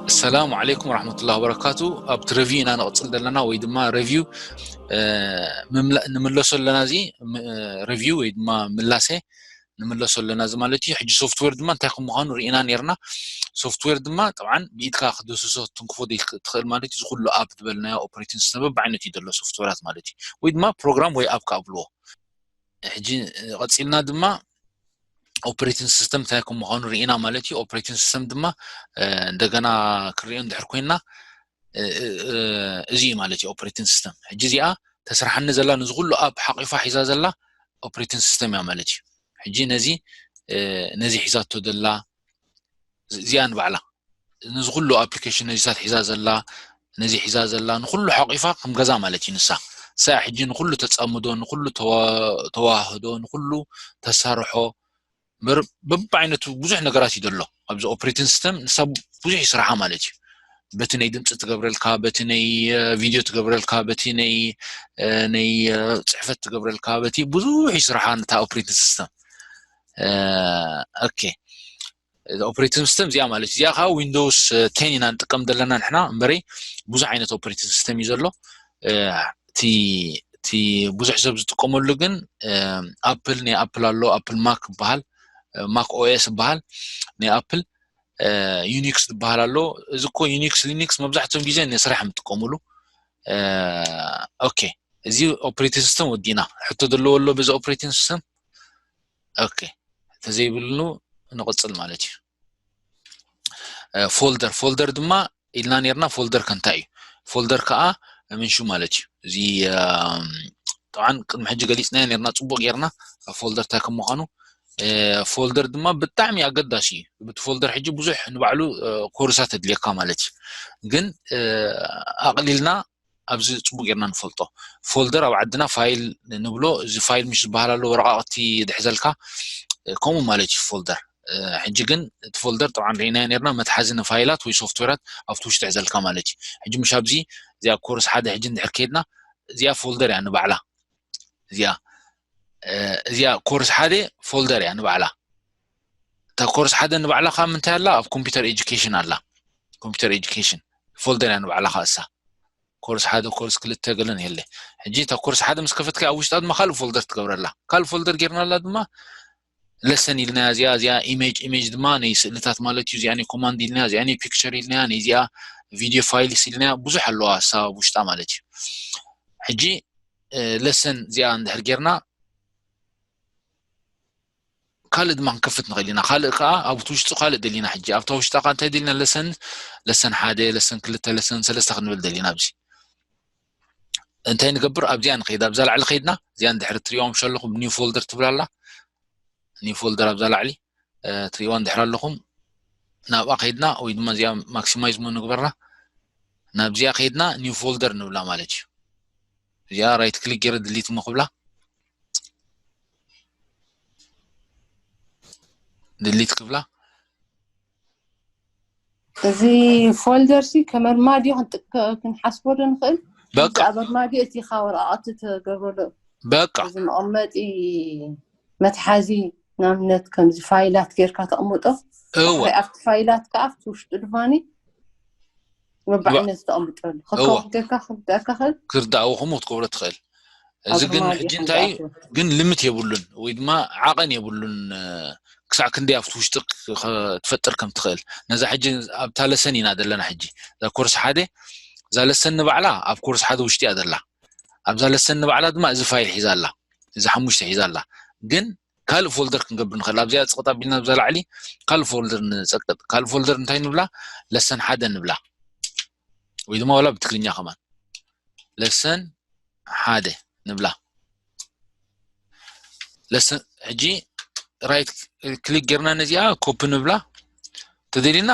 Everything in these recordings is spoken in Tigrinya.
ኣሰላሙ ዓለይኩም ወራህመቱላሂ ወበረካቱ። ኣብቲ ሪቪው ኢና ንቕጽል ዘለና፣ ወይ ድማ ሪቪው፣ እ፣ ምምላ-፣ ንምለሶ ኣለና። እዚ ም-፣ እ፣ ሪቪው ወይ ድማ ምላሰ ንምለሶ ኣለና እዚ ማለት እዩ። ሕጂ ሶፍትዌር ድማ እንታይ ከም ምዃኑ ርኢና ነይርና። ሶፍትዌር ድማ ጠብዓን ብኢድካ ክድስሶ ትንክፎ ዘይክ-፣ ትኽእል ማለት እዩ። እዚ ኩሉ ኣፕ ዝበልናዮ ኦፕሬቲንግ ሲስተም በብዓይነቱ እዩ ዘሎ ሶፍትዌራት ማለት እዩ። ወይ ድማ ፕሮግራም ወይ ኣፕ ክኣብልዎ። ሕጂ፣ እ፣ ቀጺልና ድማ ኦፕሬቲንግ ሲስተም እንታይ ከም ምዃኑ ርኢና ማለት እዩ። ኦፕሬቲንግ ሲስተም ድማ፣ እ፣ እንደገና ክሪኦ እንድሕር ኮይንና፣ እ፣ እ፣ እ፣ እዚ እዩ ማለት እዩ ኦፕሬቲንግ ሲስተም። ሕጂ እዚኣ ተስርሓኒ ዘላ፣ ነዚ ኩሉ ኣፕ ሓቂፋ ሒዛ ዘላ ኦፕሬቲንግ ሲስተም እያ ማለት እዩ። ሕጂ ነዚ፣ እ፣ ነዚ ሒዛቶ ዘላ እዚ-፣ እዚኣ ንባዕላ፣ ነዚ ኩሉ ኣፕሊኬሽን ነዚታት ሒዛ ዘላ፣ ነዚ ሒዛ ዘላ፣ ንኩሉ ሓቂፋ ከም ገዛ ማለት እዩ ንሳ። ንሳ ሕጂ ንኩሉ ተጻምዶ፣ ንኩሉ ተዋ-፣ ተዋህዶ፣ ንኩሉ ተሳርሖ፣ በር-፣ በብዓይነቱ ብዙሕ ነገራት እዩ ዘሎ። ኣብዚ ኦፕሬቲንግ ሲስተም ንሳ ብዙሕ ይስርሓ ማለት እዩ። በቲ ናይ ድምፂ ትገብረልካ፣ በቲ ናይ፣ እ፣ ቪድዮ ትገብረልካ፣ በቲ ናይ፣ እ፣ ናይ፣ እ፣ ጽሕፈት ትገብረልካ፣ በቲ ብዙሕ ይስርሓ ነታ ኦፕሬቲንግ ሲስተም። እ፣ ኦኬ። እዛ ኦፕሬቲንግ ሲስተም እዚኣ ማለት እዩ። እዚኣ ከዓ ዊንዶውስ ቴን ኢና ንጥቀም ዘለና ንሕና፣ እምበረይ ብዙሕ ዓይነት ኦፕሬቲንግ ሲስተም እዩ ዘሎ። እ፣ እቲ፣ እቲ ብዙሕ ሰብ ዝጥቀመሉ ግን፣ እ፣ ኣፕል፣ ናይ ኣፕል ኣሎ፣ ኣፕል ማክ ይበሃል፣ እ፣ ማክ ኦኤስ ይበሃል፣ ናይ ኣፕል፣ እ፣ ዩኒክስ ዝበሃል ኣሎ። እዚ እኮ ዩኒክስ፣ ሊኒክስ መብዛሕትኦም ግዜ ንስራሕ እዮም ዝጥቀሙሉ። እ፣ ኦኬ፣ እዚ ኦፕሬቲንግ ሲስተም ወዲእና። ሕቶ ዘለዎ ኣሎ በዚ ኦፕሬቲንግ ሲስተም? ኦኬ፣ እንተዘይብሉ ንቕጽል ማለት እዩ። እ፣ ፎልደር፣ ፎልደር ድማ ኢልና ነርና። ፎልደር ከ እንታይ እዩ? ፎልደር ከኣ ምንሹ ማለት እዩ። እዚ፣ እም፣ ጠብዓን ቅድሚ ሕጂ ገሊጽናዮ ነርና ጽቡቕ ጌርና ፎልደር እንታይ ከም ምዃኑ። እ፣ ፎልደር ድማ ብጣዕሚ ኣገዳሲ እዩ። ብቲ ፎልደር ሕጂ ብዙሕ ንባዕሉ፣ እ፣ ኮርሳት ኣድልየካ ማለት እዩ። ግን፣ እ፣ ኣቕሊልና ኣብዚ ጽቡቕ ጌርና ንፈልጦ። ፎልደር ኣብ ዓድና ፋይል ንብሎ፣ እዚ ፋይል ምሽ ዝበሃል ኣሎ፣ ወረቓቕቲ ድሕዘልካ፣ እ፣ ከምኡ ማለት እዩ ፎልደር። እ፣ ሕጂ ግን እቲ ፎልደር ጠብዓን ርኢናዮ ነርና፣ መትሓዚ ንፋይላት ወይ ሶፍትዌራት ኣብቲ ውሽጢ ሕዘልካ ማለት እዩ። ሕጂ ምሽ ኣብዚ፣ እዚኣ ኮርስ ሓደ ሕጂ እንድሕር ከይድና፣ እዚኣ ፎልደር እያ ንባዕላ። እዚኣ፣ እ፣ እዚኣ ኮርስ ሓደ ፎልደር እያ ንባዕላ። እታ ኮርስ ሓደ ንባዕላ ካብ ምንታይ ኣላ? ኣብ ኮምፒውተር ኤጁኬሽን ኣላ። ኮምፒውተር ኤጁኬሽን ፎልደር እያ ንባዕላ ከኣ እሳ። ኮርስ ሓደ፣ ኮርስ ክልተ ገለን የለ። ሕጂ እታ ኮርስ ሓደ ምስ ከፈትካ ኣብ ውሽጣ ድማ ካልእ ፎልደር ትገብረላ። ካልእ ፎልደር ጌርናላ ድማ ለሰን ኢልናያ እዚኣ፣ እዚኣ ኢሜጅ፣ ኢሜጅ ድማ ናይ ስእልታት ማለት እዩ። እዚኣ ናይ ኮማንድ ኢልናያ፣ እዚኣ ናይ ፒክቸር ኢልናያ፣ ናይ እዚኣ ቪድዮ ፋይልስ ኢልናያ፣ ብዙሕ ኣለዋ እሳ ኣብ ውሽጣ ማለት እዩ። ሕጂ፣ እ፣ ለሰን እዚኣ እንድሕር ጌርና ካልእ ድማ ክንከፍት ንኽእል ኢና። ካልእ ከኣ ኣብቲ ውሽጡ ካልእ ደሊና ሕጂ። ኣብታ ውሽጣ ከኣ እንታይ ደሊና? ለሰን፣ ለሰን ሓደ፣ ለሰን ክልተ፣ ለሰን ሰለስተ ክንብል ደሊና ኣብዚ። እንታይ ንገብር? ኣብዚኣ ንኸይድ። ኣብዛ ላዕሊ ከይድና፣ እዚኣ እንድሕር እትሪእዋ ምሽ ኣለኹም ኒው ፎልደር ትብል ኣላ። ኒው ፎልደር ኣብዛ ላዕሊ፣ እ፣ ትሪእዋ እንድሕር ኣለኹም፣ ናብኣ ከይድና ወይ ድማ እዚኣ ማክሲማይዝ ሞ ንግበራ። ናብዚኣ ከይድና ኒው ፎልደር ንብላ ማለት እዩ። እዚኣ ራይት ክሊክ ገይረ ድሊት ሞ ክብላ። ድሊት ክብላ። እዚ ፎልደር ሲ ከም ኣርማድዮ ክንጥቅ-፣ ክንሓስቦ ዶ ንኽእል? በቃ። እዚ ኣብ ኣርማድዮ እቲ ካብ ወረቓቕቲ ትገብረሉ በቃ። እዚ መቐመጢ መትሓዚ ንኣብነት ከምዚ ፋይላት ጌርካ ተቕምጦ። እወ። ድሕሪ ኣብቲ ፋይላት ከኣ ኣብቲ ውሽጡ ድማኒ በብዓይነት ተቐምጠሉ። እወ። ከከም ጌርካ ክርዳእካ ክእል? ክርዳእዎ ከምኡ ክትገብሮ ትኽእል። እዚ ኣብ ግን ርማድ ሕጂ ኢኻ እንታይ እዩ? ዝኣትዎ። ግን ልምት የብሉን ወይ ድማ ዓቐን የብሉን፣ እ፣ ክሳዕ ክንደይ ኣብቲ ውሽጢ ክ-፣ ኸ-፣ ትፈጥር ከም ትኽእል። ነዛ ሕጂ ኣብታ ለሰን ኢና ዘለና ሕጂ። እዛ ኮርስ ሓደ፣ እዛ ለሰን ንባዕላ ኣብ ኮርስ ሓደ ውሽጢ እያ ዘላ። ኣብዛ ለሰን ንባዕላ ድማ እዚ ፋይል ሒዛ ኣላ። እዚ ሓሙሽተ ሒዛ ኣላ። ግን ካልእ ፎልደር ክንገብር ንኽእል። ኣብዚኣ ጽቕጥ ኣቢልና ኣብዛ ላዕሊ ካልእ ፎልደር ንጸቅጥ። ካልእ ፎልደር እንታይ ንብላ? ለሰን ሓደ ንብላ። ወይ ድማ ዋላ ብትግርኛ ከማን። ለሰን ሓደ ንብላ። ለሰን፣ ሕጂ ራይት ክሊክ ጌርና ነዚኣ ኮፒ ንብላ። ተደሊና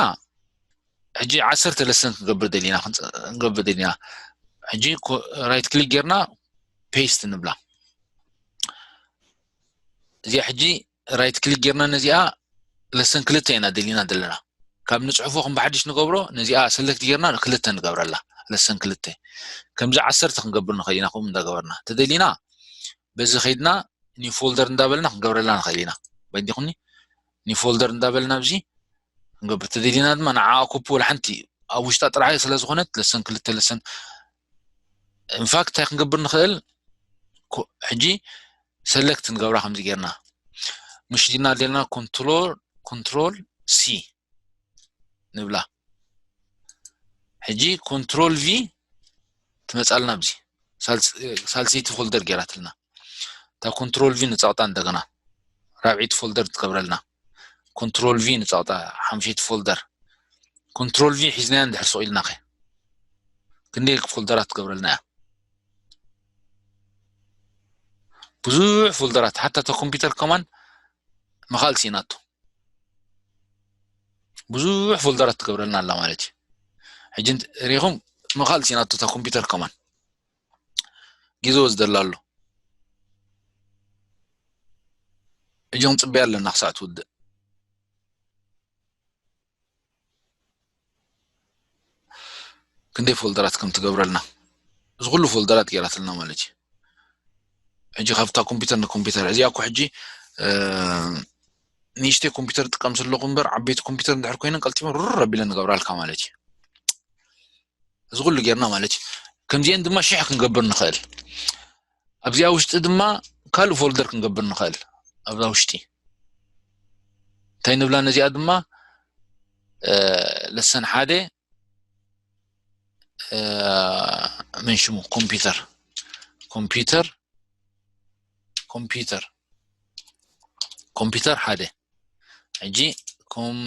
ሕጂ ዓሰርተ ለሰን ክንገብር ደሊና፣ ክንጽ-፣ ክንገብር ደሊና። ሕጂ ኮ-፣ ራይት ክሊክ ጌርና ፔስት ንብላ። እዚኣ ሕጂ ራይት ክሊክ ጌርና ነዚኣ ለሰን ክልተ ኢና ደሊና ዘለና። ካብ ንጽሕፎ ከም ብሓድሽ ንገብሮ፣ ነዚኣ ሰለክት ጌርና ክልተ ንገብረላ። ለሰን ክልተ። ከምዚ ዓሰርተ ክንገብር ንኽእል ኢና፣ ከምኡ እንዳገበርና። ተደሊና በዚ ከይድና ኒው ፎልደር እንዳበልና ክንገብረላ ንኽእል ኢና። በዲኹኒ ኒው ፎልደር እንዳበልና ኣብዚ ክንገብር። ተደሊና ድማ ንዓኣ ኮፒ ወላ ሓንቲ ኣብ ውሽጣ ጥራሕ ስለ ዝኾነት ለሰን ክልተ ለሰን ኢንፋክት እንታይ ክንገብር ንኽእል ሕጂ ሰለክት ንገብራ ከምዚ ጌርና ምሽ ዲና ደልና ኮንትሮል ኮንትሮል ሲ ንብላ ሕጂ ኮንትሮል ቪ ትመጻልና ኣብዚ ሳልሰይቲ ፎልደር ጌራትልና እታ ኮንትሮል ቪ ንጸቕጣ እንደገና ራብዒቲ ፎልደር ትገብረልና ኮንትሮል ቪ ንጸቕጣ ሓምሸይቲ ፎልደር ኮንትሮል ቪ ሒዝናያ እንድሕር ስቕ ኢልናኸ ክንደይ ፎልደራት ትገብረልና እያ ብዙሕ ፎልደራት ሓታ እታ ኮምፒውተር ከማን ምኻል ሲናቶ ብዙሕ ፎልደራት ትገብረልና ኣላ ማለት እዩ ሕጂ ሪኹም ምኻል ሲናቶ እታ ኮምፒውተር ከማን ግዜ ወስደላ ኣሎ ሕጂ ክንፅበያ ኣለና ክሳዕ ትውድእ ክንደይ ፎልደራት ከም ትገብረልና እዚ ኩሉ ፎልደራት ገይራትልና ማለት እዩ ሕጂ ካብታ ኮምፒውተር ንኮምፒውተር እዚኣ እኮ ሕጂ ንእሽተይ ኮምፒውተር ጥቀም ዘለኹ እምበር ዓበይቲ ኮምፒውተር እንድሕር ኮይነን ቀልጢፈን ሩር ኣቢለን ንገብራልካ ማለት እዩ እዚ ኩሉ ጌርና ማለት እዩ ከምዚአን ድማ ሽሕ ክንገብር ንኽእል ኣብዚኣ ውሽጢ ድማ ካልእ ፎልደር ክንገብር ንኽእል ኣብዛ ውሽጢ እንታይ ንብላ ነዚኣ ድማ ለሰን ሓደ መን ሽሙ ኮምፒውተር ኮምፒውተር ኮምፒውተር ኮምፒውተር ሓደ ሕጂ ኮም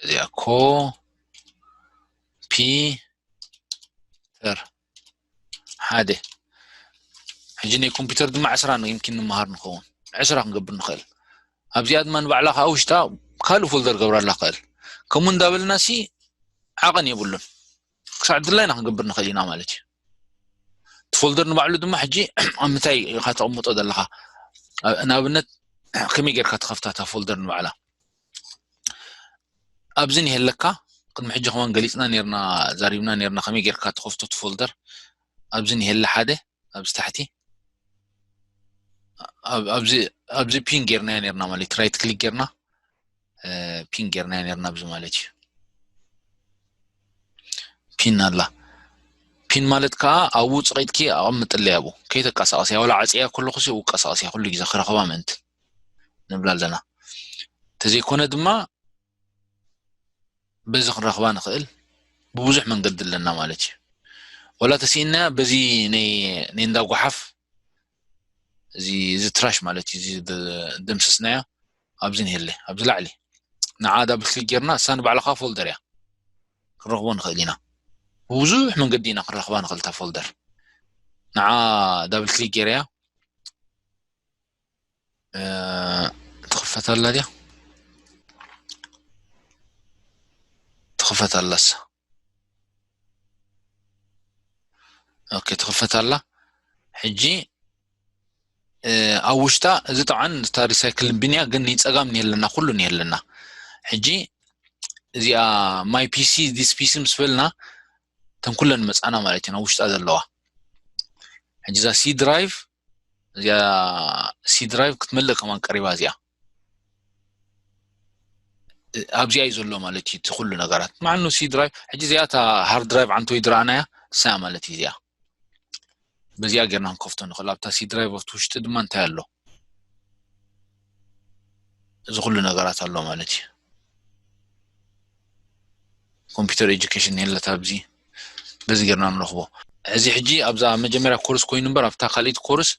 እዚኣ ኮምፒውተር ሓደ ሕጂ ናይ ኮምፒውተር ድማ ዕስራ ይምኪን ንምሃር ንኸውን ዕስራ ክንገብር ንኽእል ኣብዚኣ ድማ ንባዕላ ከዓ ውሽጣ ካልእ ፎልደር ገብራላ ክእል ከምኡ እንዳበልና ሲ ዓቐን የብሉን ክሳዕ ድላይና ክንገብር ንኽእል ኢና ማለት እዩ እቲ ፎልደር ንባዕሉ ድማ ሕጂ ኣብ ምንታይ ኢኻ ተቐምጦ ዘለኻ ንኣብነት ከመይ ጌርካ ተኸፍታታ ፎልደር ንባዕላ ኣብዚ ንሄለካ ቅድሚ ሕጂ ከማን ገሊፅና ኔርና ዛሪብና ኔርና ከመይ ጌርካ ተኸፍቶ እቲ ፎልደር ኣብዚ ንሄለ ሓደ ኣብዚ ታሕቲ ኣብዚ ፒን ጌርናዮ ኔርና ማለት ራይት ክሊክ ጌርና ፒን ጌርናዮ ኔርና ኣብዚ ማለት እዩ ፒን ኣላ ፒን ማለት ከዓ ኣብኡ ፅቂጥኪ ኣቐምጥለይ ኣብኡ ከይተቀሳቀስያ ወላ ዓፅያ ከለኩ ሲ ቀሳቀስያ ኩሉ ግዜ ክረኽባ ምእንቲ ንብላ ኣለና ተዘይኮነ ድማ በዚ ክንረኽባ ንኽእል ብብዙሕ መንገዲ ኣለና ማለት እዩ ወላ ተሲእናያ በዚ ናይ እንዳ ጓሓፍ እዚ እዚ ትራሽ ማለት እዩ እዚ ደምስስናያ ኣብዚ ንሄለ ኣብዚ ላዕሊ ንዓ ዳብል ክሊክ ጌርና እሳ ንባዕልኻ ፎልደር እያ ክንረኽቦ ንኽእል ኢና ብብዙሕ መንገዲ ኢና ክንረኽባ ንኽእል እታ ፎልደር ንዓ ዳብል ክሊክ ጌረያ ትኽፈት ኣላ ድያ ትኽፈት ኣላሳ ኦኬ ትኽፈት ኣላ ሕጂ ኣብ ውሽጣ እዚ ጠብዓን እታ ሪሳይክል ብንያ ግን ንፀጋም ንየለና ኩሉ ንየለና ሕጂ እዚኣ ማይ ፒሲ ዲስ ፒሲ ምስ በልና ተን ኩለን መፃና ማለት እዩ ናብ ውሽጣ ዘለዋ ሕጂ እዛ ሲ ድራይቭ እዚኣ ሲ ድራይቭ ክትመልእ ከማን ቀሪባ እዚኣ ኣብዚኣ እዩ ዘሎ ማለት እዩ እቲ ኩሉ ነገራት ማዕኑ ሲ ድራይቭ ሕጂ እዚኣ እታ ሃርድ ድራይቭ ዓንተወይ ድረኣናያ እሳ ማለት እዩ እዚኣ በዚኣ ጌርና ክንከፍቶ ንኽእል ኣብታ ሲ ድራይቭ ኣብቲ ውሽጢ ድማ እንታይ ኣሎ እዚ ኩሉ ነገራት ኣሎ ማለት እዩ ኮምፒውተር ኤጁኬሽን የለት ኣብዚ በዚ ጌርና ንረኽቦ እዚ ሕጂ ኣብዛ መጀመርያ ኮርስ ኮይኑ እምበር ኣብታ ካልኢት ኮርስ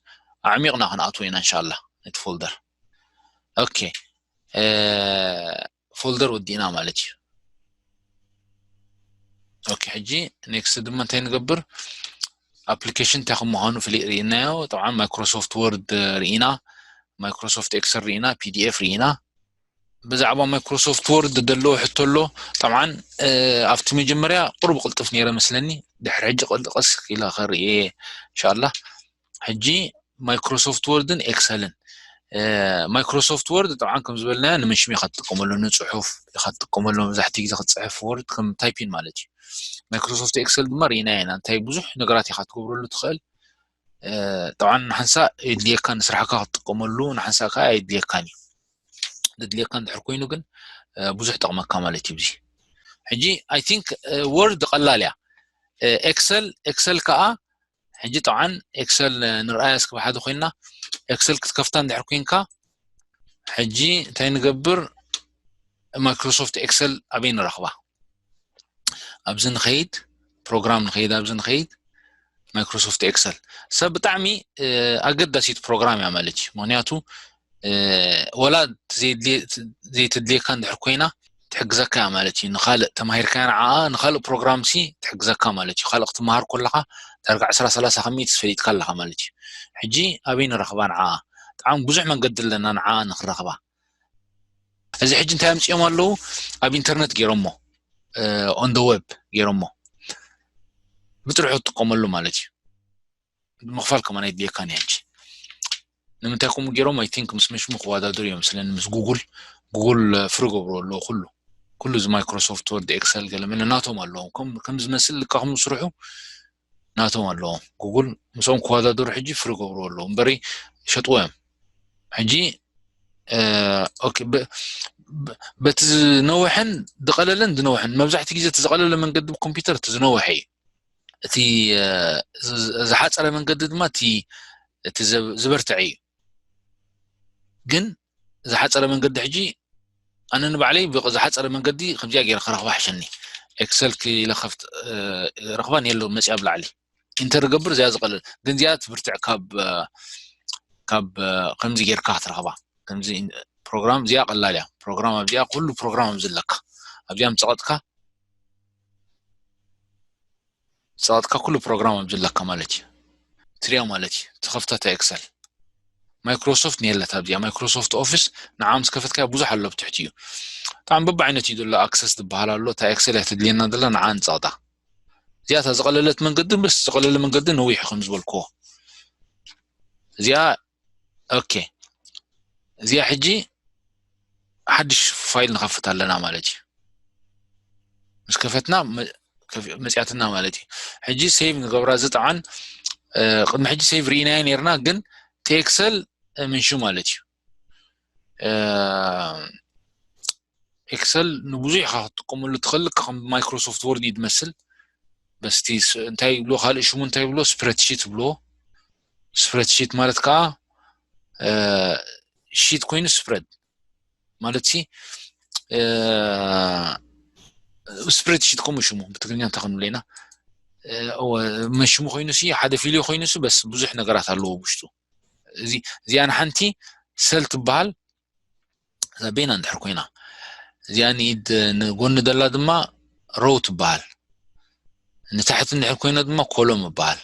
ኣዕሚቕና ክንኣትዎ ኢና እንሻላ ነቲ ፎልደር ኦኬ ፎልደር ወዲእና ማለት እዩ ኦኬ ሕጂ ኔክስት ድማ እንታይ ንገብር ኣፕሊኬሽን እንታይ ከም ምዃኑ ፍሊጥ ርኢናዮ ጠብዓ ማይክሮሶፍት ወርድ ርኢና ማይክሮሶፍት ኤክሰል ርኢና ፒዲኤፍ ርኢና ብዛዕባ ማይክሮሶፍት ወርድ ዘለዎ ሕቶ ኣሎ ጠብዓ ኣብቲ መጀመርያ ቁሩብ ቅልጥፍ ነይረ መስለኒ ድሕሪ ሕጂ ቀስ ኢለ ከርእየ እንሻላ ሕጂ ማይክሮሶፍት ወርድን ኤክሰልን ማይክሮሶፍት ወርድ ጠብዓ ከም ዝበልናዮ ንምሽም ኢካ ትጥቀመሉ ንፅሑፍ ኢካ ትጥቀመሉ መብዛሕትኡ ግዜ ክትፅሕፍ ወርድ ከም ታይፒን ማለት እዩ ማይክሮሶፍት ኤክሰል ድማ ርኢና ኢና እንታይ ብዙሕ ነገራት ኢካ ትገብረሉ ትኽእል ጠብዓ ንሓንሳ የድልየካ ንስራሕካ ክትጥቀመሉ ንሓንሳ ከዓ ኣየድልየካን እዩ ዘድልየካ እንድሕር ኮይኑ ግን ብዙሕ ጠቕመካ ማለት እዩ እዚ ሕጂ I think Word ቀላል እያ። Excel Excel ከዓ ሕጂ ጠብዓን Excel ንርኣያ እስኪ ብሓደ ኮይንና Excel ክትከፍታ እንድሕር ኮይንካ ሕጂ እንታይ ንገብር? Microsoft Excel ኣበይ ንረኽባ? ኣብዚ ንኸይድ ፕሮግራም ንኸይድ ኣብዚ ንኸይድ Microsoft Excel ሰብ ብጣዕሚ ኣገዳሲት ፕሮግራም እያ ማለት እዩ። ምክንያቱ ወላ ዘይተድልየካ እንድሕር ኮይና ትሕግዘካ እያ ማለት እዩ። ንካልእ ተማሂርካያ ንዓኣ ንካልእ ፕሮግራም ሲ ትሕግዘካ ማለት እዩ። ካልእ ክትመሃር ከለካ ዳርጋ ዕስራ ሰላሳ ከሚት ፈሊጥካ ኣለካ ማለት እዩ። ሕጂ ኣበይ ንረኽባ ንዓኣ? ብጣዕሚ ብዙሕ መንገዲ ኣለና ንዓኣ ንክረኽባ። እዚ ሕጂ እንታይ ኣምፅኦም ኣለዉ? ኣብ ኢንተርነት ገይሮሞ on the web ገይሮሞ ብጥርሑ ትጥቀመሉ ማለት እዩ። ምኽፋል ከማን ኣይድልየካን እዩ ሕጂ። ንምንታይ ከምኡ ገይሮም? I think ምስ መሽሙ ክወዳደሩ እዮም ስለኒ ምስ ጉጉል ጉጉል ፍሪ ገብሩ ኣለዎ ኩሉ ኩሉ እዚ Microsoft Word Excel ገለ መለ ናቶም ኣለዎም ከም ዝመስል ልካ ከም ዝስርሑ ናቶም ኣለዎም ጉጉል ምስኦም ክወዳደሩ ሕጂ ፍሪ ገብሩ ኣለዉ እምበሪ ሸጥዎ እዮም። ሕጂ በቲ ዝነውሐን ዝቐለለን ዝነውሐን መብዛሕቲ ግዜ እቲ ዝቐለለ መንገዲ ብኮምፒውተር እቲ ዝነውሐ እዩ። እቲ ዝሓፀረ መንገዲ ድማ እቲ ዝበርትዐ እዩ። ግን ዝሓፀረ መንገዲ ሕጂ ኣነ ንባዕለይ ዝሓፀረ መንገዲ ከምዚኣ ገይረ ክረኽባ ሕሸኒ። ኤክሰል ክኢለ ከፍት ረኽባን የለ መፅያ ብላዕሊ ኢንተር ገብር እዚኣ ዝቐለል ግን እዚኣ ትብርትዕ ካብ ካብ ከምዚ ጌርካ ክትረኽባ ከምዚ ፕሮግራም እዚኣ ቀላል እያ። ፕሮግራም ኣብዚኣ ኩሉ ፕሮግራም ኣብዚ ኣለካ ኣብዚኣ ምፀቐጥካ ፀቐጥካ ኩሉ ፕሮግራም ኣብዚ ኣለካ ማለት እዩ። ትሪያ ማለት እዩ ትኸፍታ እታ ኤክሰል ማይክሮሶፍት ንየለት ኣብዚኣ ማይክሮሶፍት ኦፊስ ንዓ ምስ ከፈትካያ ብዙሕ ኣሎ ብትሕቲ እዩ። ብጣዕሚ በብዓይነት እዩ ዘሎ ኣክሰስ ዝበሃል ኣሎ እታ ኤክሰል እያ ተድልየና ዘላ ንዓ ንፀቕጣ። እዚኣ እታ ዝቐለለት መንገዲ ምስ ዝቐለለ መንገዲ ነዊሑ ከም ዝበልክዎ እዚኣ ኦኬ እዚኣ ሕጂ ሓድሽ ፋይል ንኸፍት ኣለና ማለት እዩ። ምስ ከፈትና መፅያትና ማለት እዩ። ሕጂ ሴቭ ንገብራ እዚ ጠዓን ቅድሚ ሕጂ ሴቭ ርኢናዮ ነርና ግን እቲ ኤክሰል ምንሹ ማለት እዩ። ኤክሰል ንብዙሕ ኢኻ ክትጥቀመሉ ትኽእል ከም ማይክሮሶፍት ወርድ እዩ ዝመስል በስቲ እንታይ ይብሎ ካልእ ሽሙ እንታይ ይብሎ ስፕረድሺት ይብሎ። ስፕረድሺት ማለት ከዓ ሺት ኮይኑ ስፕረድ ማለት ሲ ስፕረድሺት ከምኡ ሽሙ ብትግርኛ እንታይ ክንብሎ ኢና ሽሙ ኮይኑ ሲ ሓደ ፊልዮ ኮይኑ ሲ በስ ብዙሕ ነገራት ኣለዎ ውሽጡ። እዚኣ ንሓንቲ ሰል ትበሃል እዛ ቤና እንድሕር ኮይና እዚኣ ንኢድ ንጎኒ ደላ ድማ ሮው ትበሃል። ንታሕቲ እንድሕር ኮይና ድማ ኮሎም ይበሃል።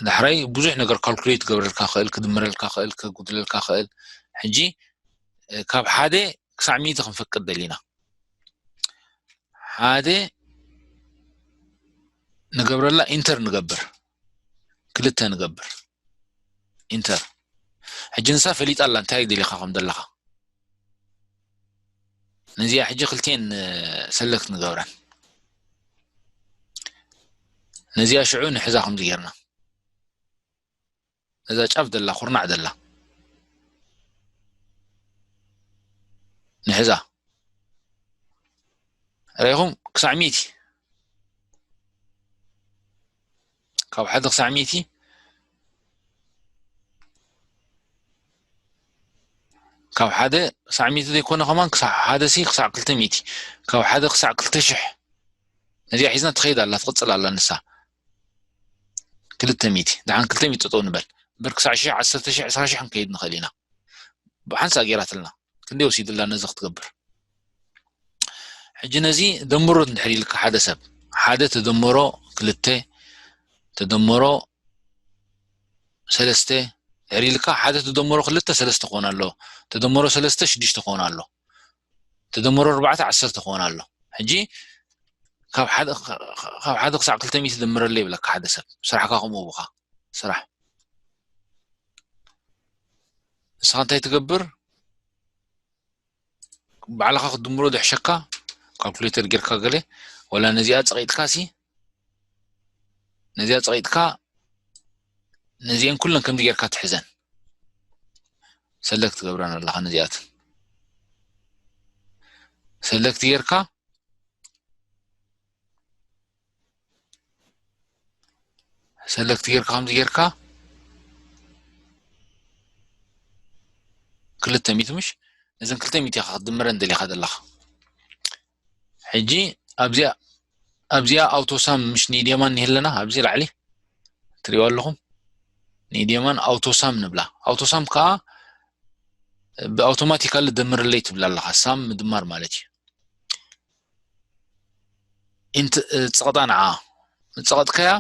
ዳሕራይ ብዙሕ ነገር ካልኩሌት ክገብረልካ ክእል ክድምረልካ ክእል ከጉድለልካ ክእል። ሕጂ ካብ ሓደ ክሳዕ ሚእቲ ክንፈቅድ ደሊና ሓደ ንገብረላ ኢንተር ንገብር ክልተ ንገብር ኢንተር ሕጂ ንሳ ፈሊጣ ኣላ እንታይ ደሊኻ ከም ዘለኻ ነዚኣ ሕጂ ክልቴን ሰለክት ንገብረን ነዚኣ ሽዑ ንሕዛ ከምዚ ጌርና ነዛ ጫፍ ደላ ኩርናዕ ደላ ንሕዛ ርኢኹም ክሳዕ ሚእቲ ካብ ሓደ ክሳዕ ሚእቲ ካብ ሓደ ክሳዕ ሚእቲ ዘይኮነ ከማን ክሳዕ ሓደ ሲ ክሳዕ ክልተ ሚእቲ ካብ ሓደ ክሳዕ ክልተ ሽሕ ነዚኣ ሒዝና ትኸይድ ኣላ ትቕፅል ኣላ ንሳ ክልተ ሚእቲ ደሓን ክልተ ሚእቲ ጠጠው ንበል እምበር ክሳዕ ሽሕ ዓሰርተ ሽሕ ዕስራ ሽሕ ክንከይድ ንኽእል ኢና ብሓንሳእ ገይራትልና ክንደይ ወሲድላ ነዚ ክትገብር ሕጂ ነዚ ደምሮ እንድሕር ኢልካ ሓደ ሰብ ሓደ ተደምሮ ክልተ ተደምሮ ሰለስተ ድሕር ኢልካ ሓደ ተደምሮ ክልተ ሰለስተ ክኾን ኣሎ ተደምሮ ሰለስተ ሽዱሽተ ክኾን ኣሎ ተደምሮ ኣርባዕተ ዓሰርተ ክኾን ኣሎ ሕጂ ካብ ሓደ ክሳዕ ክልተ ሚእቲ ደምረለ ይብለካ ሓደ ሰብ ስራሕካ ከምኡ ብኻ ስራሕ ንስኻ እንታይ ትገብር ባዕልኻ ክትድምሮ ዝሕሸካ ካልኩሌተር ጌርካ ገለ ወላ ነዚኣ ፀቒጥካ ሲ ነዚኣ ፀቒጥካ ነዚአን ኩለን ከምዚ ጌርካ ትሕዘን ሰለክት ትገብረን ኣለኻ ነዚኣትን ሰለክት ጌርካ ሰለክት ጌርካ ከምዚ ጌርካ ክልተ ሚእቲ ምሽ እዘን ክልተ ሚእቲ ኢኻ ክትድምረን ደሊኻ ዘለኻ። ሕጂ ኣብዚኣ ኣብዚኣ ኣውቶሳም ምሽ ኒድየማን ኒህለና ኣብዚ ላዕሊ ትሪእዋ ኣለኹም። ኒድየማን ኣውቶሳም ንብላ። ኣውቶሳም ከዓ ብኣውቶማቲካሊ ደምርለይ ትብላ ኣለኻ። ሳም ምድማር ማለት እዩ። ኢንት ጸቕጣ ንዓ ጸቐጥካያ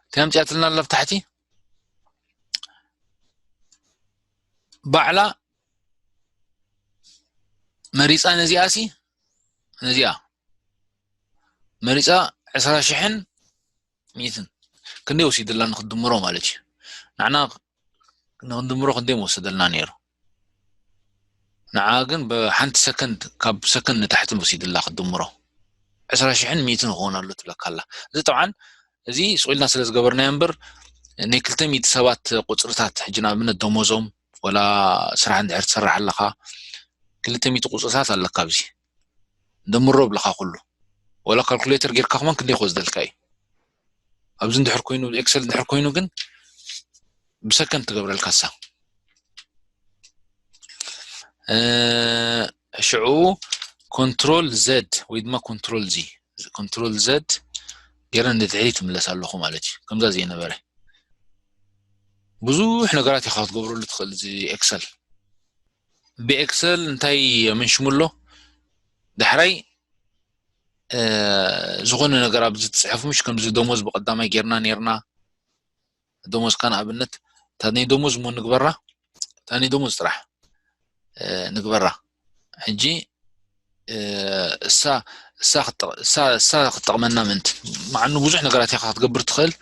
እንታይ ኣምፅኣትልና ኣላ ብታሕቲ ባዕላ መሪፃ ነዚኣ ሲ ነዚኣ መሪፃ ዕስራ ሽሕን ሚእትን ክንደይ ወሲድላ ንክድምሮ ማለት እዩ። ንዓና ንክንድምሮ ክንደይ ምወሰደልና ነይሩ። ንዓ ግን ብሓንቲ ሰከንድ ካብ ሰከንድ ንታሕቲ ወሲድላ ክድምሮ ዕስራ ሽሕን ሚእትን ክኾን ኣሎ ትብለካ ኣላ። እዚ ጠብዓን እዚ ስቕ ኢልና ስለ ዝገበርናዮ እምበር ናይ ክልተ ሚእቲ ሰባት ቁፅርታት ሕጂ ንኣብነት ደሞዞም ወላ ስራሕ እንድሕር ትሰርሕ ኣለኻ ክልተ ሚእቲ ቁፅርታት ኣለካ ኣብዚ ደምሮ ብለኻ ኩሉ ወላ ካልኩሌተር ጌርካ ከማን ክንደይ ክወስደልካ እዩ። ኣብዚ እንድሕር ኮይኑ ኤክሰል እንድሕር ኮይኑ ግን ብሰከንድ ትገብረልካ እሳ ሽዑ ኮንትሮል ዘድ ወይ ድማ ኮንትሮል ዚ ኮንትሮል ዘድ ገይረ ንድሕሪ ትምለስ ኣለኹ ማለት እዩ። ከምዛ ዘይነበረ ብዙሕ ነገራት ኢኻ ክትገብረሉ ትኽእል እዚ ኤክሰል። ብኤክሰል እንታይ መንሽሙ ኣሎ ዳሕራይ ዝኾነ ነገር ኣብዚ ትፅሕፍ ምሽ ከምዚ ደሞዝ ብቀዳማይ ጌርና ነርና ደሞዝካ ንኣብነት እታ ናይ ደሞዝ እሞ ንግበራ እታ ናይ ደሞዝ ጥራሕ ንግበራ ሕጂ እሳ ክትጠቕመና ምእንቲ መዓኑ ብዙሕ ነገራት ኢኻ ክትገብር ትኽእል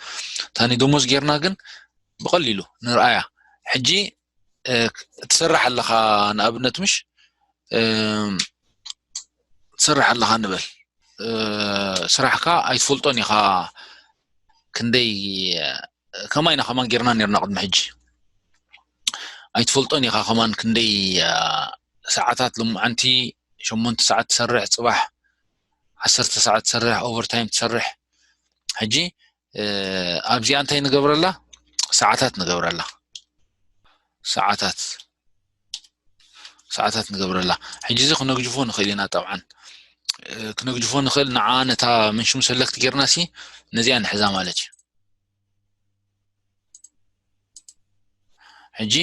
እታ ናይ ደሞዝ ጌርና ግን ብቐሊሉ ንርኣያ ሕጂ ትሰርሕ ኣለኻ ንኣብነት ምሽ ትሰርሕ ኣለኻ ንበል ስራሕካ ኣይትፈልጦን ኢኻ ክንደይ ከማይና ከማን ጌርና ነርና ቅድሚ ሕጂ ኣይትፈልጦን ኢኻ ከማን ክንደይ ሰዓታት ልሙዓንቲ ሸሞንተ ሰዓት ትሰርሕ ፅባሕ ዓሰርተ ሰዓት ትሰርሕ ኦቨርታይም ትሰርሕ ሕጂ ኣብዚኣ እንታይ ንገብረላ ሰዓታት ንገብረላ ሰዓታት ሰዓታት ንገብረላ ሕጂ እዚ ክነግጅፎ ንኽእል ኢና ጠብዓን ክነግጅፎ ንኽእል ንዓ ነታ ምንሽሙ ሰለክት ጌርና ሲ ነዚኣ ንሕዛ ማለት እዩ ሕጂ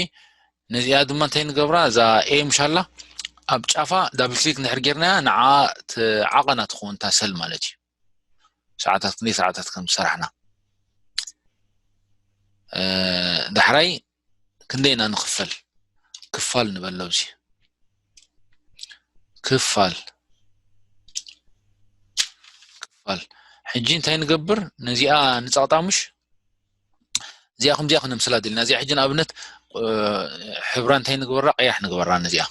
ነዚኣ ድማ እንታይ ንገብራ እዛ ኤ ምሻላ ኣብ ጫፋ ዳብል ክሊክ ንድሕር ጌርናያ ንዓ ዓቐና ትኸውን እታ ሰል ማለት እዩ ሰዓታት ክንደይ ሰዓታት ከም ዝሰራሕና ዳሕራይ ክንደይ ኢና ንኽፈል ክፋል ንበሎ ኣብዚ ክፋል ክፋል ሕጂ እንታይ ንገብር ነዚኣ ንፀቕጣ ምሽ እዚኣ ከምዚኣ ክነምስላ ደልና እዚኣ ሕጂ ንኣብነት ሕብራ እንታይ ንግበራ ቀያሕ ንግበራ ነዚኣ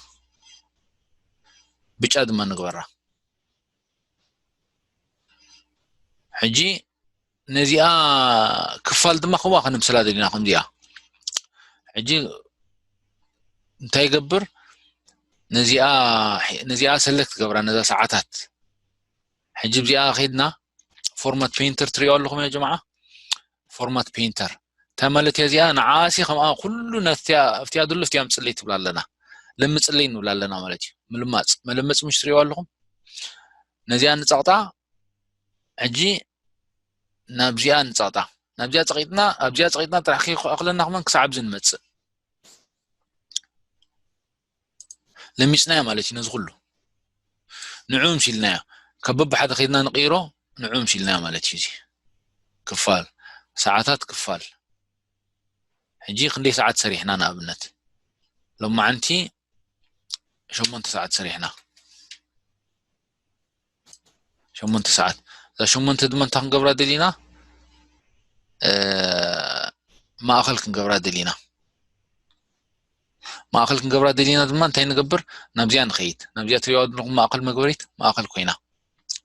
ብጫ ድማ ንግበራ ሕጂ ነዚኣ ክፋል ድማ ከምኣ ከነምስላ ደሊና ከምዚኣ ሕጂ እንታይ ይገብር ነዚኣ ነዚኣ ሰለክት ገብራ ነዛ ሰዓታት ሕጂ እዚኣ ከይድና ፎርማት ፔንተር ትሪኦ ኣለኹም ያ ጀማዓ ፎርማት ፔንተር እንታይ ማለት እያ እዚኣ ንዓሲ ከምኣ ኩሉ ነፍቲያ ኣብቲያ ድሉ ፍቲያ ምፅለይ ትብላ ኣለና ለምፅለይ ንብላ ኣለና ማለት እዩ ምልማፅ መለመፅ ምሽ ትሪኦ ኣለኹም ነዚኣ ንፀቕጣ ሕጂ ናብዚኣ ንፀቕጣ ናብዚኣ ፀቂጥና ኣብዚኣ ፀቂጥና ጥራሕ ከይኣኽለና ክመን ክሳዕ ኣብዚ ንመፅእ ለሚፅናዮ ማለት እዩ ነዚ ኩሉ ንዑ ምሲልናዮ ካብ በብሓደ ከይድና ንቕይሮ ንዑ ምሲልናዮ ማለት እዩ እዚ ክፋል ሰዓታት ክፋል ሕጂ ክንደይ ሰዓት ሰሪሕና ንኣብነት ሎማዓንቲ ሸሞንተ ሰዓት ሰሪሕና ሸሞንተ ሰዓት እዛ ሸሞንተ ድማ እንታይ ክንገብራ ደሊና ማእኸል ክንገብራ ደሊና ማእኸል ክንገብራ ደሊና ድማ እንታይ ንገብር ናብዚኣ ንኸይድ ናብዚኣ ትሪኦ ዘለኹም ማእኸል መግበሪት ማእኸል ኮይና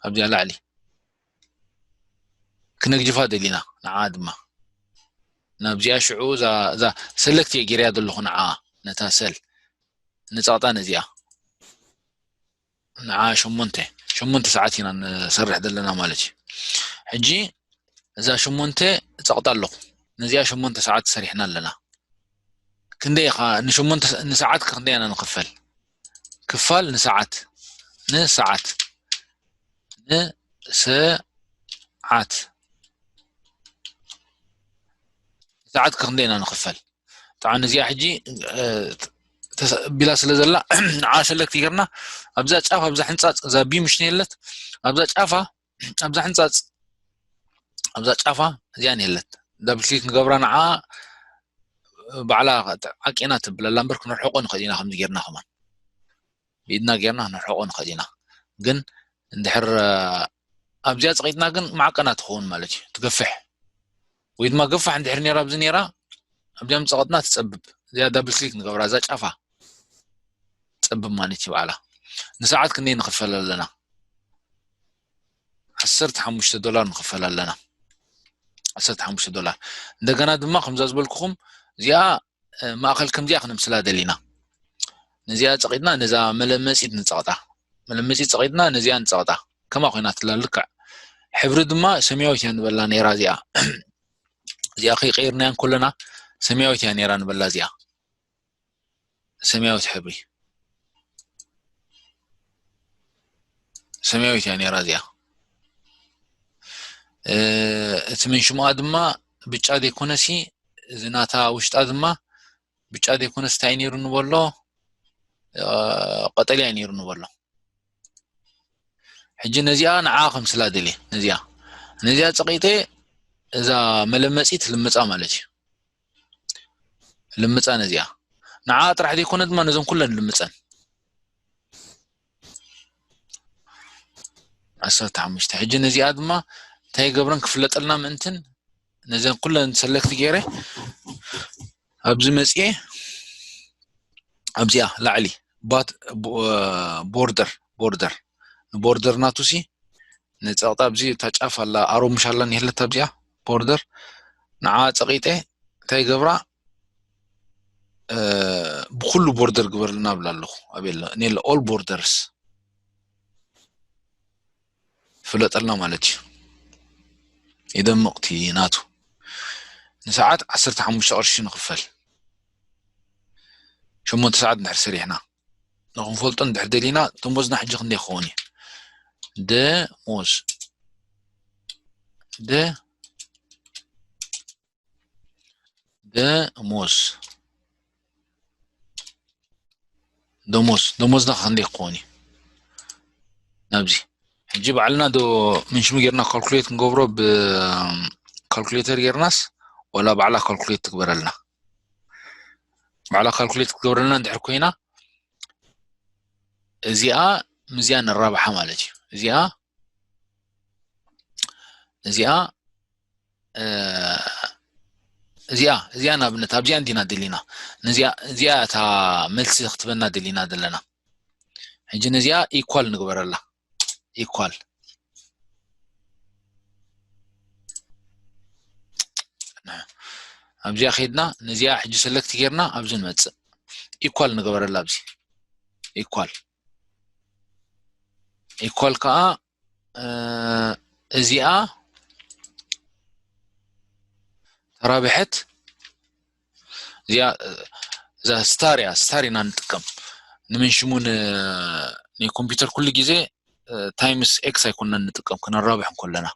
ኣብዚኣ ላዕሊ ክነግጅፋ ደሊና ንዓ ድማ ናብዚኣ ሽዑ እዛ ሰለክት እየ ጌርያ ዘለኹ ንዓ ነታ ሰል ንፀቕጣ ነዚኣ ንዓ ሸሞንተ ሸሞንተ ሰዓት ኢና ንሰርሕ ዘለና ማለት እዩ። ሕጂ እዛ ሸሞንተ እጸቕጣ ኣለኹ። ነዚኣ ሸሞንተ ሰዓት ሰሪሕና ኣለና። ክንደይ ኢኻ ንሸሞንተ ንሰዓት ክንደይ ኢና ንኽፈል? ክፋል ንሰዓት ንሰዓት ንሰዓት ንሰዓት ክንደይ ኢና ንኽፈል? ጠዓን እዚኣ ሕጂ ቢላ ስለ ዘላ ንዓ ሰለክት ጌርና ኣብዛ ጫፍ ኣብዛ ሕንጻጽ እዛ ቢ ምሽ ነየለት ኣብዛ ጫፋ ኣብዛ ሕንጻጽ ኣብዛ ጫፋ እዚኣ ነየለት ዳብል ክሊክ ንገብራ ንዓ ባዕላ ዓቂና ትብለላ እምበር ክንርሕቆ ንኽእል ኢና ከምዚ ጌርና ከማን ብኢድና ጌርና ክንርሕቆ ንኽእል ኢና ግን እንድሕር ኣብዚኣ ጸቒጥና ግን ማዕቀና ትኸውን ማለት እዩ ትገፍሕ ወይ ድማ ገፋሕ እንድሕር ነራ ኣብዚ ነራ ኣብዚኣ ምጸቐጥና ትጸብብ እዚኣ ዳብል ክሊክ ንገብራ እዛ ጫፋ ትጸብብ ማለት እዩ በዓላ ንሰዓት ክንደይ ንኽፈል ኣለና ዓሰርተ ሓሙሽተ ዶላር ንኽፈል ኣለና ዓሰርተ ሓሙሽተ ዶላር እንደገና ድማ ከምዛ ዝበልኩኹም እዚኣ ማእኸል ከምዚኣ ክነምስላ ደሊና ነዚኣ ጸቒጥና ነዛ መለመፂት ንጸቕጣ መለመፂት ጸቒጥና ነዚኣ ንጸቕጣ ከማ ኮይና ትላ ልክዕ ሕብሪ ድማ ሰማያዊት እያ ንበላ ነይራ እዚኣ እዚኣ ከይቀይርናያ እንከለና ሰማያዊት እያ ነይራ ንበላ እዚኣ ሰማያዊት ሕብሪ ሰማያዊት እያ ነይራ እዚኣ እቲ ምን ሽሙኣ ድማ ብጫ ዘይኮነሲ እዚ ናታ ውሽጣ ድማ ብጫ ዘይኮነስ እንታይ ነይሩ ንበሎ ቀጠልያ ነይሩ ንበሎ ሕጂ ነዚኣ ንዓ ከምስላ ደልየ ነዚኣ ነዚኣ ጸቂጠ እዛ መለመጺት ልምጻ ማለት እዩ ልምጻ ነዚኣ ንዓ ጥራሕ ዘይኮነ ድማ ነዞም ኩለን ልምጸን ዓሰርተ ሓሙሽተ ሕጂ ነዚኣ ድማ እንታይ ገብረን ክፍለጠልና ምእንትን ነዘን ኩለን ሰለክት ገይረ ኣብዚ መፅኤ ኣብዚኣ ላዕሊ ቦርደር ቦርደር ንቦርደር ናቱ ሲ ንፀቕጣ ኣብዚ እታ ጫፍ ኣላ ኣሮ ምሽ ኣላ ንሄለት ኣብዚኣ ቦርደር ንዓ ፀቂጠ እንታይ ገብራ ብኩሉ ቦርደር ግበርልና ብላ ኣለኹ ኣቤለ ኔለ all borders ፍለጠልና ማለት እዩ የደምቕ እቲ ናቱ ንሰዓት ዓሰርተ ሓሙሽተ ቅርሺ ንኽፈል ሸሞንተ ሰዓት እንድሕር ሰሪሕና ንኽንፈልጦ እንድሕር ደሊና ደሞዝና ሕጂ ክንደይ ክኸውን እዩ ደሞዝ ደ ደሞዝ ደሞዝ ደሞዝና ክንደይ ክኸውን እዩ ናብዚ ሕጂ ባዕልና ዶ ምንሽሙ ጌርና ካልኩሌት ክንገብሮ ብካልኩሌተር ጌርናስ ወላ ባዕላ ካልኩሌት ትግበረልና ባዕላ ካልኩሌት ክትገብረልና እንድሕር ኮይና እዚኣ ምዚኣ ነራብሓ ማለት እዩ እዚኣ እዚኣ እዚኣ እዚኣ ንኣብነት ኣብዚኣ እንዲና ደሊና እዚኣ እታ መልሲ ክትበና ደሊና ዘለና ሕጂ ነዚኣ ኢኳል ንግበረላ ኢኳል ኣብዚኣ ከይድና ነዚኣ ሕጂ ሰለክት ጌርና ኣብዚ ንመፅእ ኢኳል ንገበረላ ኣብዚ ኢኳል ኢኳል ከዓ እዚኣ ተራብሐት እዚኣ እዛ ስታር እያ ስታር ኢና ንጥቀም ንምንሽሙ ናይ ኮምፒውተር ኩሉ ግዜ ታይምስ ኤክስ ኣይኮንና ንጥቀም ክነራብሕ እንከለና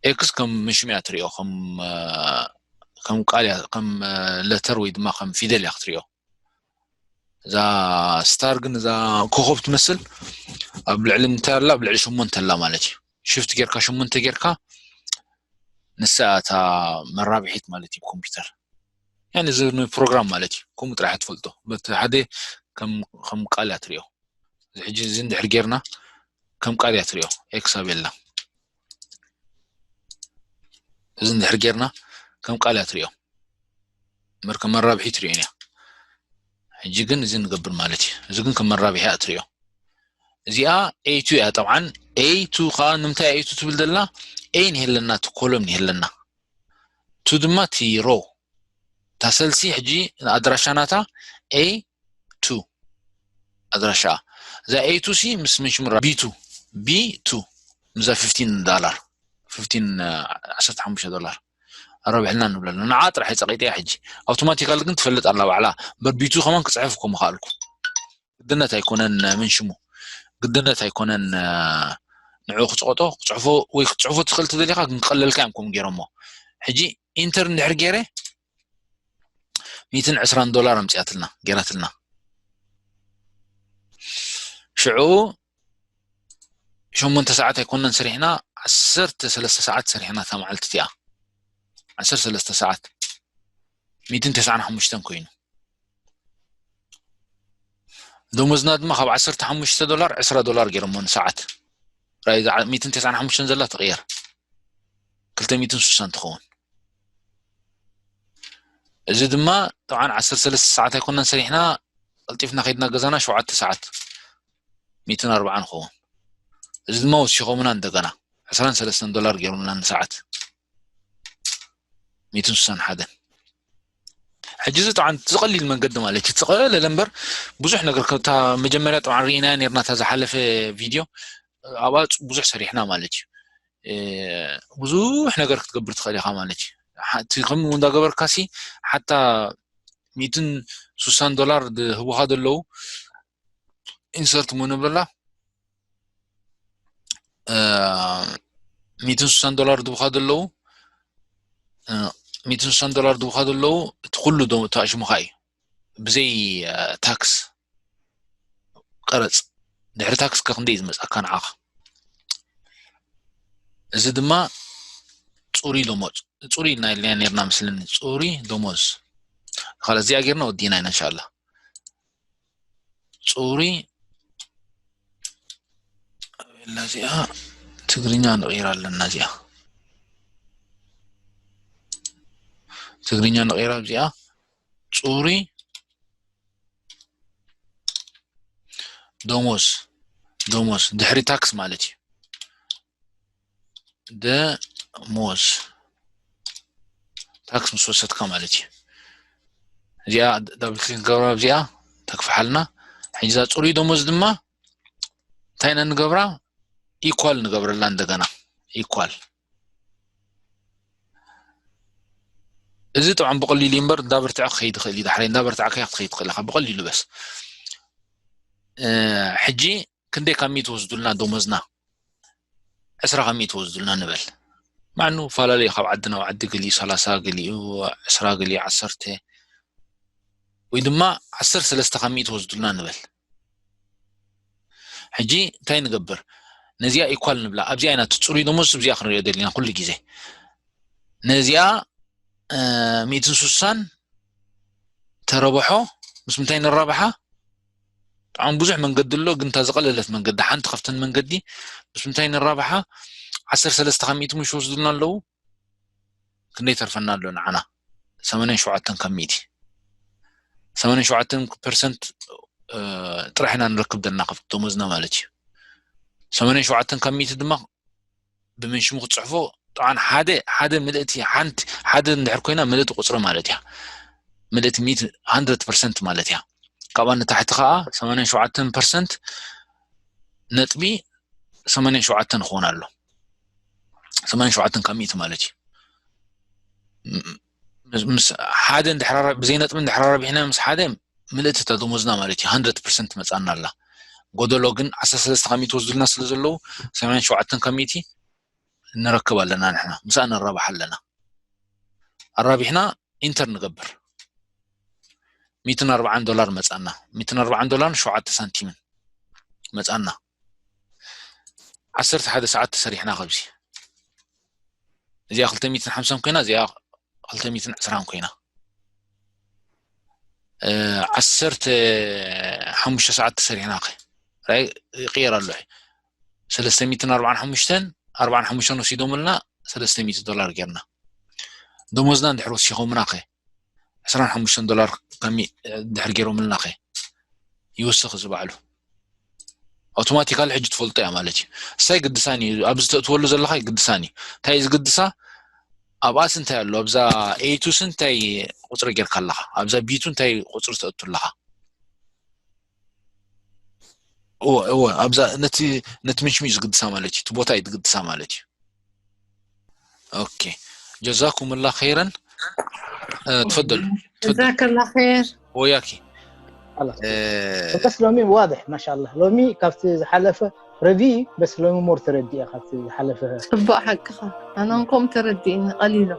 ኤክስ ከም ምንሽሙ እያ ትሪኦ ከም ቃል ከም ለተር ወይ ድማ ከም ፊደል እያ ክትሪኦ እዛ ስታር ግን እዛ ኮኸብ ትመስል ኣብ ልዕሊ እንታይ ኣላ ኣብ ልዕሊ ሸሞንተ ኣላ ማለት እዩ ሽፍት ጌርካ ሸሞንተ ጌርካ ንሳ እታ መራብሒት ማለት እዩ ኮምፒውተር ያኒ እዚ ፕሮግራም ማለት እዩ ከምኡ ጥራሕ ትፈልጦ በቲ ሓደ ከም ቃል እያ ትሪኦ እዚ ሕጂ እዚ እንድሕር ጌርና ከም ቃል እያ ትሪኦ ኤክስ ኣቤላ እዚ እንድሕር ጌርና ከም ቃል እያ ትሪኦ መርከ መራብሒ ትሪኦ እያ ሕጂ ግን እዚ ንገብር ማለት እዩ እዚ ግን ከም መራብሒ እያ ትሪኦ እዚኣ ኤይቱ እያ ጠብዓን ኤይቱ ከዓ ንምንታይ ኤይቱ ትብል ዘላ ኤይ ንሄለና እቲ ኮሎም ንሄለና ቱ ድማ እቲ ሮ እታ ሰልሲ ሕጂ ኣድራሻ ናታ ኤይ ቱ ኣድራሻ እዛ A two ሲ ምስ ምን ሽሙ ቢቱ ቢቱ ምዛ fifteen ዶላር fifteen ዓሰርተ ሓሙሽተ ዶላር ኣረብሕልና ንብለሉ ንዓ ጥራሕ የፀቂጠያ ሕጂ። ኣውቶማቲካል ግን ትፈልጥ ኣላ ባዕላ። በርቢቱ ከማን ክፅሕፍ እኮ ምኽኣልኩ። ግድነት ኣይኮነን ምን ሽሙ ግድነት ኣይኮነን። ንዑ ክፅቆጦ ክፅሕፎ ወይ ክትፅሕፎ ትኽእል ትደሊኻ ግን ክቐለልካ እዮም ከም ገይሮሞ። ሕጂ ኢንተር እንድሕር ገይረ ሚትን ዕስራን ዶላር ኣምፅኣትልና ገይራትልና። ሽዑ ሸሞንተ ሰዓት ኣይኮነን ሰሪሕና፣ ዓሰርተ ሰለስተ ሰዓት ሰሪሕና እታ መዓልቲ እቲኣ። ዓሰርተ ሰለስተ ሰዓት ሚትን ተስዓን ሓሙሽተን ኮይኑ። ደሞዝና ድማ ካብ ዓሰርተ ሓሙሽተ ዶላር ዕስራ ዶላር ገይሮሞ ንሰዓት። ራይ እዛ ሚትን ተስዓን ሓሙሽተን ዘላ ትቕየር። ክልተ ሚትን ስሳን ትኸውን። እዚ ድማ ጠብዓን ዓሰርተ ሰለስተ ሰዓት ኣይኮነን ሰሪሕና፣ ቀልጢፍና ከይድና ገዛና ሸውዓተ ሰዓት ሚትን ኣርባዓን ኸውን። እዚ ድማ ወሲኾምና እንደገና ዕስራን ሰለስተን ዶላር ገይሩና ንሰዓት። ሚትን ስሳን ሓደን። ሕጂ እዚ ጠብዓን ዝቐሊል መንገዲ ማለት እዩ። ዝቐለለ እምበር ብዙሕ ነገር ከ-፣ እታ መጀመርያ ጠብዓን ርኢናያ ነርና እታ ዝሓለፈ ቪድዮ፣ ኣብኣ ብዙሕ ሰሪሕና ማለት እዩ። እ፣ ብዙሕ ነገር ክትገብር ትኽእል ኢኻ ማለት እዩ። ሓ-፣ እቲ ከምኡ እንዳገበርካሲ ሓታ ሚትን ስሳን ዶላር ዝህቡኻ ዘለዉ ኢንሰርት ሞ ንብለላ፣ እ፣ ሚትን ስሳን ዶላር ዝህቡኻ ዘለዉ፣ እ፣ ሚትን ስሳን ዶላር ዝህቡኻ ዘለዉ እቲ ኩሉ ዶ-፣ ተኣሽሙኻ እዩ። ብዘይ፣ እ፣ ታክስ ቀረጽ። ድሕሪ ታክስ ከ ክንደይ ዝመጽኣካ ንዓኻ? እዚ ድማ ጽሩይ ደሞዝ። ጽሩይ ኢልና ኢልና ነርና መስለኒ። ጽሩይ ደሞዝ። ካልእ እዚኣ ጌርና ወዲና ኢና እንሻላ። ጽሩይ እዚኣ ትግርኛ ንቕይራ ኣለና። እዚኣ ትግርኛ ንቕይራ። እዚኣ ጽሩይ ደሞዝ፣ ደሞዝ ድሕሪ ታክስ ማለት እዩ። ደሞዝ ታክስ ምስ ወሰድካ ማለት እዩ። እዚኣ ዳብል ክሊክ ንገብራ፣ እዚኣ ተክፍሓልና። ሕጂ እዛ ጽሩይ ደሞዝ ድማ እንታይ ኢና ንገብራ? ኢኳል ንገብረላ እንደገና። ኢኳል። እዚ ጥዑም ብቐሊሉ እዩ እምበር እንዳበርትዐ ክኸይድ ይኽእል እዩ። ዳሕራይ እንዳበርትዐ ከያ ክትኸይድ ትኽእል ኢኻ ብቐሊሉ በስ። እ፣ ሕጂ ክንደይ ካብ ሚእቲ ወስዱልና ደሞዝና? ዕስራ ካብ ሚእቲ ወስዱልና ንበል። ማዕኑ ፈላለዩ ካብ ዓዲ ናብ ዓዲ፣ ገሊኡ ሰላሳ፣ ገሊኡ ዕስራ፣ ገሊኡ ዓሰርተ፣ ወይ ድማ ዓሰርተ ሰለስተ ካብ ሚእቲ ወስዱልና ንበል። ሕጂ እንታይ ንገብር? ነዚኣ ኢኳል ንብላ። ኣብዚኣ ኢና እቲ ጽሩይ ደሞዝ ኣብዚኣ ክንሪኦ ደሊና ኩሉ ግዜ። ነዚኣ፣ እ፣ ሚእትን ስሳን ተረብሖ ምስ ምንታይ ንራብሓ? ብጣዕሚ ብዙሕ መንገዲ ኣሎ፣ ግን እታ ዝቐለለት መንገዲ፣ ሓንቲ ካብተን መንገዲ ምስ ምንታይ ንራብሓ? ዓሰርተ ሰለስተ ካብ ሚእቲ ምሽ ወስዱልና ኣለዉ። ክንደይ ተርፈና ኣሎ ንዓና? ሰማንያን ሸውዓተን ካብ ሚእቲ። ሰማንያን ሸውዓተን ፐርሰንት፣ እ፣ ጥራሕ ኢና ንረክብ ዘለና ካብቲ ደሞዝና ማለት እዩ። ሰማንያን ሸውዓተን ካብ ሚእቲ ድማ ብመን ሽሙ ክትጽሕፎ? ጠዓን ሓደ፣ ሓደ ምልእቲ፣ ሓንቲ፣ ሓደ እንድሕር ኮይና ምልእቲ ቁጽሪ ማለት እያ። ምልእቲ ሚእቲ፣ ሃንድረድ ፐርሰንት ማለት እያ። ካብኣ ንታሕቲ ከኣ ሰማንያን ሸውዓተን ፐርሰንት ነጥቢ ሰማንያን ሸውዓተን ክኾን ኣሎ። ሰማንያን ሸውዓተን ካብ ሚእቲ ማለት እዩ። ም-፣ ምስ፣ ምስ ሓደ እንድሕር ኣራ-፣ ብዘይ ነጥቢ እንድሕር ኣራቢሕና ምስ ሓደ ምልእቲ እታ ደሞዝና ማለት እዩ። ሃንድረድ ፐርሰንት መጻና ኣላ። ጎደሎ ግን ዓሰርተ ሰለስተ ካብ ሚእቲ ወስዱልና ስለ ዘለዉ ሰማንያን ሸውዓተን ካብ ሚእቲ ንረክብ ኣለና ንሕና። ምስኣ ንራባሕ ኣለና። ኣራቢሕና ኢንተር ንገብር። ሚእትን ኣርባዓን ዶላር መጻና። ሚእትን ኣርባዓን ዶላር ሸውዓተ ሳንቲምን መጻና። ዓሰርተ ሓደ ሰዓት ተሰሪሕና ካብዚ። እዚኣ ክልተ ሚእትን ሓምሳን ኮይና፣ እዚኣ ክልተ ሚእትን ዕስራን ኮይና። እ፣ ዓሰርተ ሓሙሽተ ሰዓት ተሰሪሕና ከ። ራይ ይቕየር ኣሎ። ሰለስተ ሚእትን ኣርባዓን ሓሙሽተን፣ ኣርባዓን ሓሙሽተን ወሲዶምልና፣ ሰለስተ ሚእቲ ዶላር ጌርና። ደሞዝና እንድሕር ወሲኾምና ከ፣ ዕስራን ሓሙሽተን ዶላር ከሚ-፣ እንድሕር ጌሮምልና ከ፣ ይውስኽ እዚ ባዕሉ። ኣውቶማቲካሊ ሕጂ ትፈልጦ እያ ማለት እዩ። እሳ ይግድሳን እዩ፣ ኣብዚ ተእትወሉ ዘለኻ ይግድሳን እዩ። እንታይ እዩ ዝግድሳ? ኣብኣስ እንታይ ኣሎ? ኣብዛ ኤይቱስ እንታይ ቁጽሪ ጌርካ ኣለኻ? ኣብዛ ቢቱ እንታይ ቁጽሪ ተእቱ ኣለኻ? እወ እወ ኣብዛ ነቲ ነቲ ምንሽም እዩ ዝግድሳ ማለት እዩ እቲ ቦታ እዩ ዝግድሳ ማለት እዩ ኦኬ ጀዛኩም ላ ኸይረን ተፈደሉ ጀዛከላ ኸይር ወያኪ በስ ሎሚ ዋድሕ ማሻላ ሎሚ ካብቲ ዝሓለፈ ረቪ በስ ሎሚ ሞር ተረዲአ ካብቲ ዝሓለፈ ፅቡቅ ሓቅኻ ኣነ እንኮም ተረዲእኒ ቀሊሉ